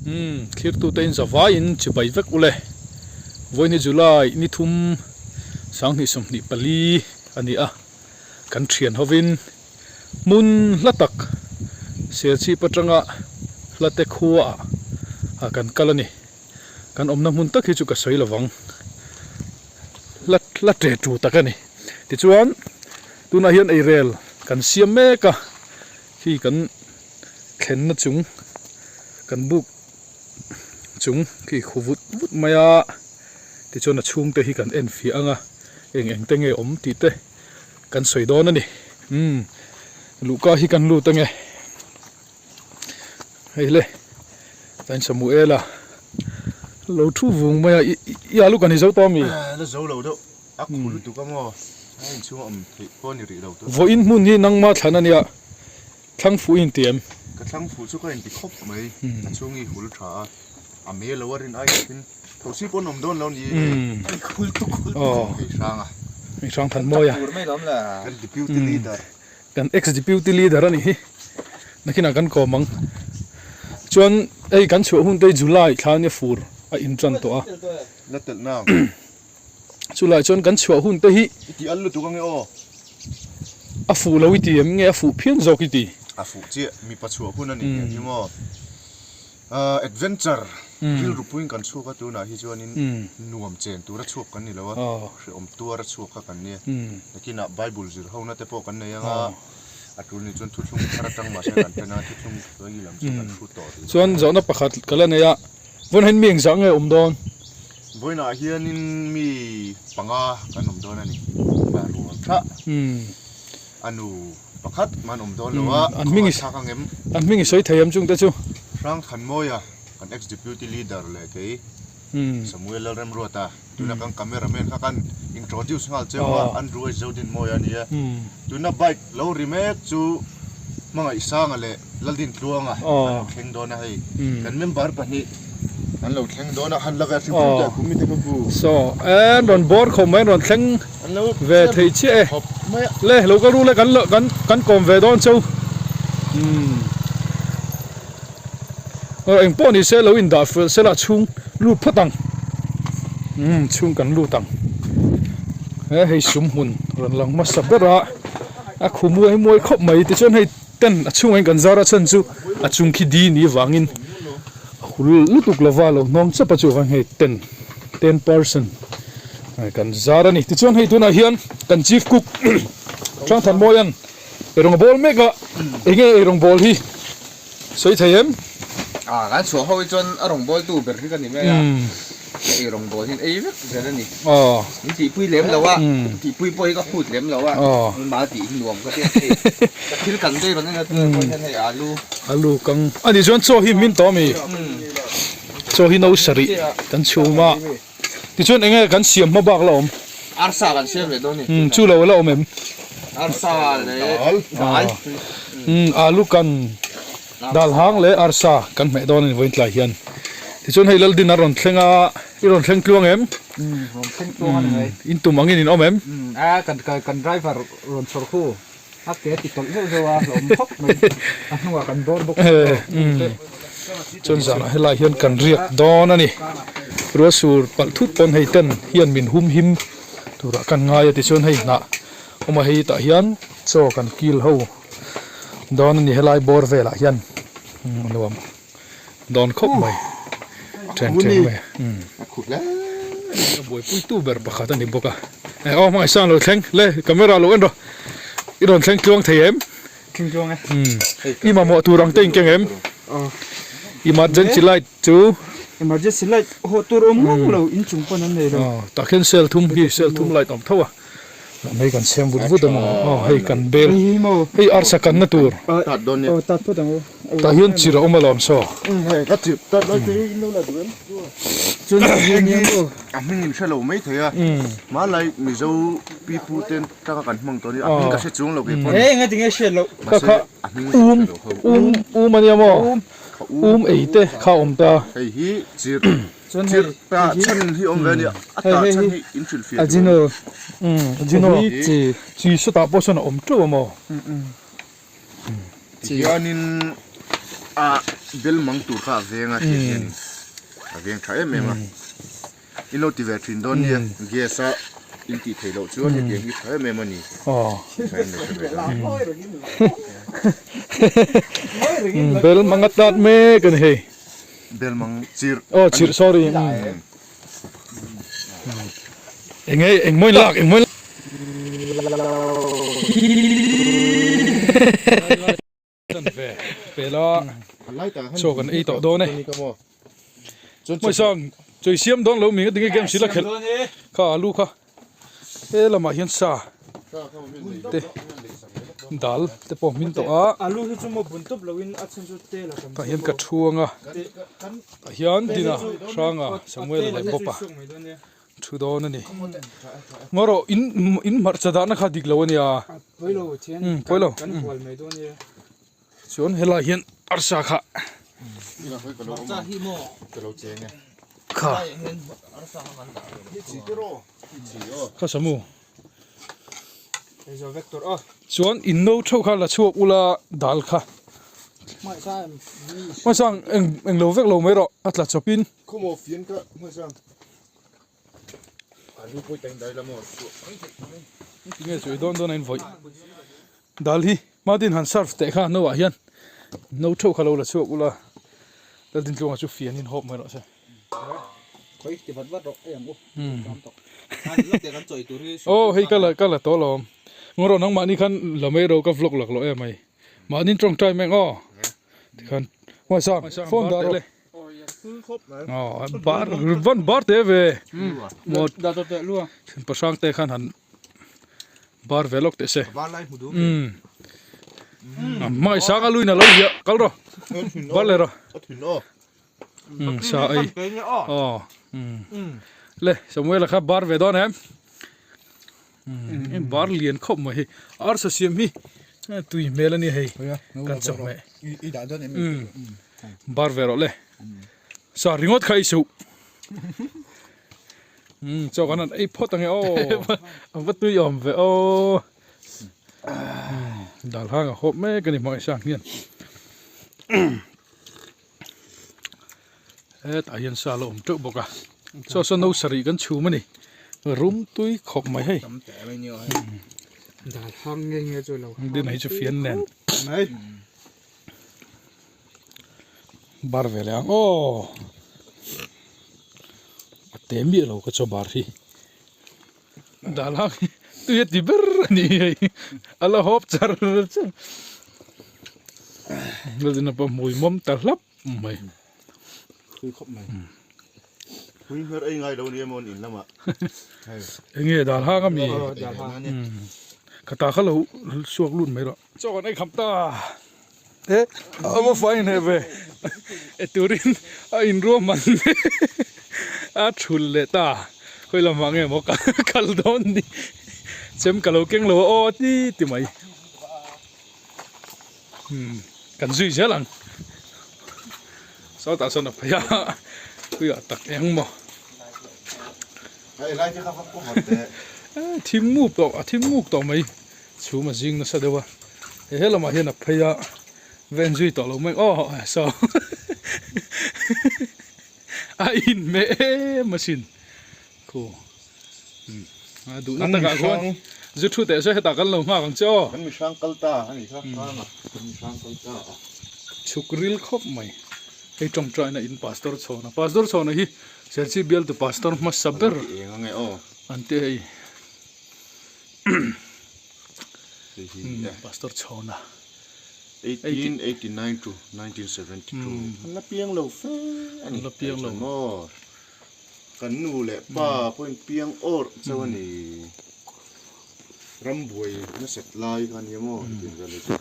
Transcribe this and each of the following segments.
Umm thlirtute in zavaiin chibai vek ule. Vawiin hi July ni thum 2024 a ni a, kan thian hovin hmun hla tak Serchhip atanga hlate khuaah kan kal a ni. Kan awmna hmun tak hi chu ka sawi lovang. Hla hla ṭe ṭu tak a ni. Tichuan tunah hian eirel kan siam mek a, khi kan thlenna chung kan buk chung khi khu vut vut mai a, tichuan a chhungte hi kan en fiah ang a, eng eng te nge awm tih te kan sawi dawn a ni. Umm luhka hi kan lut ange. Hei le tain Samuela lo thu vung mai a i alu kan i zo tawh ami? La zo lo deuh a khu lutuk a maw a inchhung a awm theih pawh a ni rih lo tawh. Vawiin hmun hi nangma thlan a nia thlang fuh i inti em? Ka thlang fuh chu ka inti khawp mai a chhung hi hul tha a a me lo a rin ai takin thosi pawh an awm dawn lo ni hul tuk hul tuk hei hrang a hei hrang than mawi a kan deputy leader. Kan ex deputy leader a nih hi nakinah kan kawm ang. Chuan hei kan chhuah hun te hi July thla ania fur a in tan tawh a. La telh na. Chulai chuan kan chhuah hun te hi. I ti al lutuk ange aw. A fuh lo i ti em nge a fuh phian zawk i ti? A fuh chiah mipa chhuah hun a nih hmel hi maw. Adventure rilru puiin kan chhuak a tunah hi chuanin nuam chen tura chhuak kan ni lo a, hrehawm tuara chhuak kha kan nia. Nakinah Bible zir hona te pawh kan nei ang a, a tul ni chuan thuthlung thar atang mahse kan ṭhen a, thuthlung hruai lam chu kan hrut tawh rih lo. Chuan zawhna pakhat ka la nei a, vawiin hian mi engzah nge awm dawn? Vawiinah hianin mi panga kan awm dawn a ni, rual thah. A nu pakhat man awm dawn lo a, an hming i thlak ang em? An hming i sawi thei em chung te chu? Hrang Thanmawia, kan ex deputy leader leh kei Samuel Lalremruata, tuna kan camera man kha kan introduce nghal cheu a, Andrew H Zodinmawia a ni e. Tuna bike lo ri mek chu Hmangaihsanga leh Laldintluanga an lo thleng dawn a hei, kan member pahnih an lo thleng dawn a, han la ve hrim hrim teh khum mite ka ku. Saw, an rawn bawr khawm mai, an rawn thleng ve thei chiah e. Le, lo kal ru le, kan kan kan kawm ve dawn cheu. Umm. Eng pawh ni se lo indah fel sela chhung lut phawt ang. Umm, chhung kan lut ang. He hei sum hmun rawn lang hmasa ber a, a khu muai muai khawp mai tichuan hei Ten a chhungah in kan zar a chhan chu a chung khi di ni vangin a hul lutuk lova lo hnawng chap a chuvang hei ten ten person kan zar a ni tichuan hei tunah hian kan chief cook Hrangthanmawian eirawng a bawl mek a enge eirawng bawl hi sawi thei em? Ah kan chhuah ho hi chuan a rawn bawl tu ber hi ka ni mai a. Ka ei rawng bawl hian ei vek zel a ni. Min tihpui lem lo a, tihpui pawh hi ka phut lem lo a, engmah tih hi nuam ka ti a hei. Ka thil kan daih rawn en a tunah pawh hian hei alu. Alu kang a nih chuan chaw hi hmin tawh a mi? Chaw hi no sarih kan chhum a, tichuan enge kan siam hma bak la awm? Arsa kan siam leh dawn a ni. Chu lo la awm em? Arsa leh dal. Alu kan. Dal hang leh arsa kan hmeh dawn a ni vawiin tlai hian. Tichuan hei Laldin a rawn thleng a, i rawn thleng tluang em? Umm rawn thleng tluang a ni mai. In tum angin in awm em? Umm a kan kan driver rawn chhawr khu a ke a ti tawlh zeuh zeuh a hlauhawm khawp mai a hnungah kan bawr bawk si lo. Umm chuan zanah helai hian kan riak dawn a ni. Ruasur palh thut pawn hei ten hian min hum him turah kan ngai a tichuan hei hnah awm a hei tah hian chaw kan kil ho. Dawn a ni helai bawr velah hian a nuam dawn khawp mai then then mai a buaipui tu ber pakhat a ni bawk a eh aw hmangaih sang lo thleng le camera lo en rawh i rawn thleng tluang thei em thleng tluang e i mamawh tur ang te in keng em emergency light chu emergency light haw tur awm ngang lo inchung pawn an nei lo tah khian cell thum hi cell thum light awm tho a. Hei kan siam vut vut a maw aw hei kan bel hei arsa kanna tur tah hian chir a awm alawm saw. A hming in hre lo mai thei a hmanlai Mizo pipu ten tanga kan hmang tawh a ni a hming ka hre chuang lo kei pawn kha kha um um um a nia maw um ei te kha a awm ta. Hei hi chir Chuan hei tah chhan hi awm ve a nia, a tah chhan hi in hrilh fiah duh em? Ajino chi chi sawtah pawh sawn a awm teuh a maw? Tihianin. A bel mang tur kha a veng a hriat hian a veng tha em em a. In lo ti ve thin dawn nia gas a in tih theih loh chuan hetiang hi tha em em a ni. Bel mang a tat mek a ni hei. Bel mang chirh. Aw chirh sorry. Eng nge eng mawi lak eng mawi. Pela chaw kan ei tawh dawn e. Hmaisang chawi siam dawn lo mi nga tinge game sila khelh kha alu kha he lamah hian sa te dal te pawh hmin tawh a tah hian ka thu anga tah hian dina hranga Samuel leh Bob-a Thu dawn a ni. Ngaw rawh in in hmarcha dahna kha dik lo a nia. Umm pawi lo. Chuan helai hian arsa kha kha kha samu. Chuan in no theuh kha la chhuak ula dal kha. Hmaisang eng eng lo vek lo mai rawh a tla chawpin. Tinge chu i dawn dawn a in vawih dal hi Martin han serve teh kha no ah hian no theuh kha lo la chhuak ula Laldintluanga chu fian in hawp mai rawh se. Aw hei ka la ka la tawh alawm ngaw rawh nangmahni khan la mai ro ka vlog laklawh em mai mahni tawngtai mek aw tikhan Hmaisang phone dah rawh. Bar van bar te ve maw pahrang te khan han bar ve lawk teh se umm hmangaih sang a luin a lo hiah kal rawh bar leh rawh umm sa ei aw umm le Samuel-a kha bar ve dawn em. Umm bar lian khawp mai hei arsa siam hi tui hmel a nia hei kan chawhmeh umm bar ve rawh le sa ringawt kha ei suh umm chaw kan han ei phawt ange aw a va tui awm ve aw dal hang a hawp mek a ni hmangaih sang hian. Hetah hian sa la awm teuh bawk a chaw saw no sarih kan chhum a ni rum tui khawp mai hei din hi chu fian nen bar ve leh ang aw a te miah lo ka chaw bar hi dal hang hi tui a ti ber a ni hei a la hawp char char lalzina pawh hmui mawm ta hlap mai tui khawp mai hmui hmer ei ngai lo ni emaw in lamah enge dal hang ami ka ta kha lo suak lut mai rawh chaw kan ei kham ta e a va fai hneh ve e turin a inruahman a thul leh ta khawi lamah nge maw kal dawn ni chem ka lo keng lo a aw ti ti mai umm kan zui zel ang sawtah sawn a phei a puiah tak eng maw thim muk tawh a thim muk tawh mai. Chhum a zing nasa deuh a, he he lamah hian a phei a, va en zui tawh lo mai aw saw a inhmeh em asin khu umm a duhna takah khuan zu thu teh se hetah kan lo nghak ang che aw. Kan mihrang kal ta a ni kha hrang a kan mihrang kal ta a. Chhuk ril khawp mai hei tawngtaina in pastor chhawna pastor chhawna hi Serchhip bialtu pastor hmasa ber an ti hei. Pastor Chhawna. 1889 to 1972 an la piang lo fe a ni. An la piang lo. Maw kan nu leh pa pawhin piang awrh chauh a ni. Rambuai nasat lai kha nia maw hetiang vel hi chu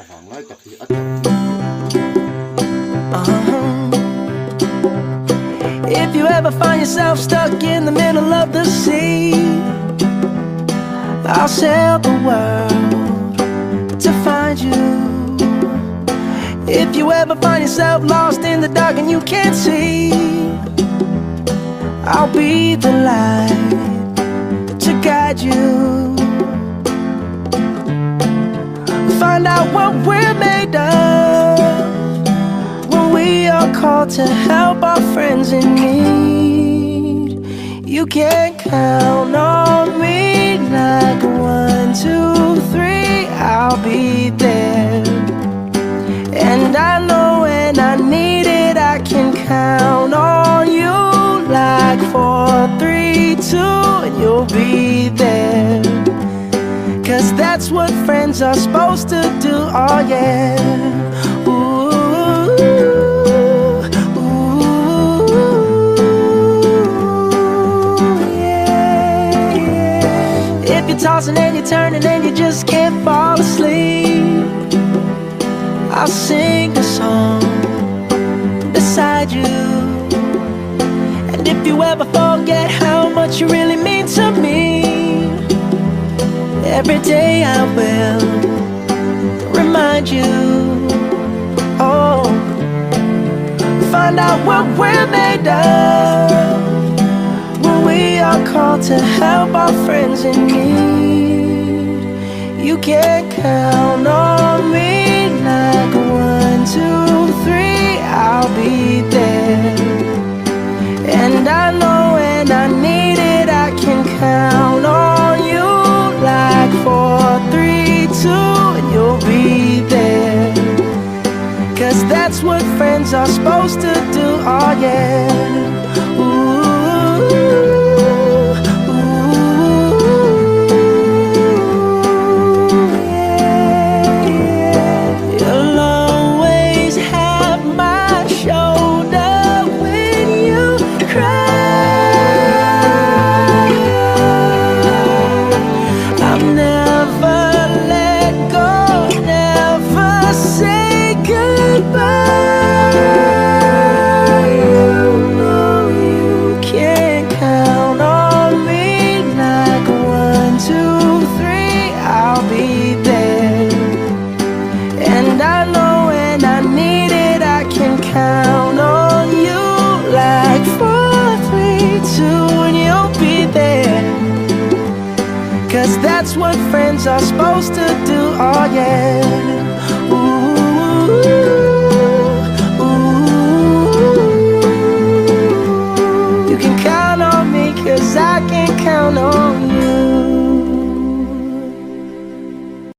a vang lai tak hi a tak. If you ever find yourself stuck in the middle of the sea I'll sail the world to find you If you ever find yourself lost in the dark and you can't see I'll be the light to guide you Find out what we're made of. we are called to help our friends in need. You can count on me like one, two, three, I'll be there. And I know when I need it, I can count on you like four, three, two, and you'll be there. Cause that's what friends are supposed to do, oh yeah. Ooh, ooh, yeah, yeah. If you're tossing and you're turning and you just can't fall asleep, I'll sing a song beside you. And if you ever forget how much you really mean to me, every day I will remind you. Oh, find out what we're made of when we are called to help our friends in need. You can count on me like one, two, three, I'll be there. And I know when I need it, I can count on you like four, three, two, and you'll be there. Cause that's what friends are supposed to do, oh yeah. Ooh, ooh, yeah, yeah. You'll always have my shoulder when you cry. I'll never let go, never say goodbye. You know you can count on me like one, two, three, I'll be there. And I know when I need it, I can count on you like four, three, two, and you'll be there. Cause that's what friends are supposed to do, oh yeah.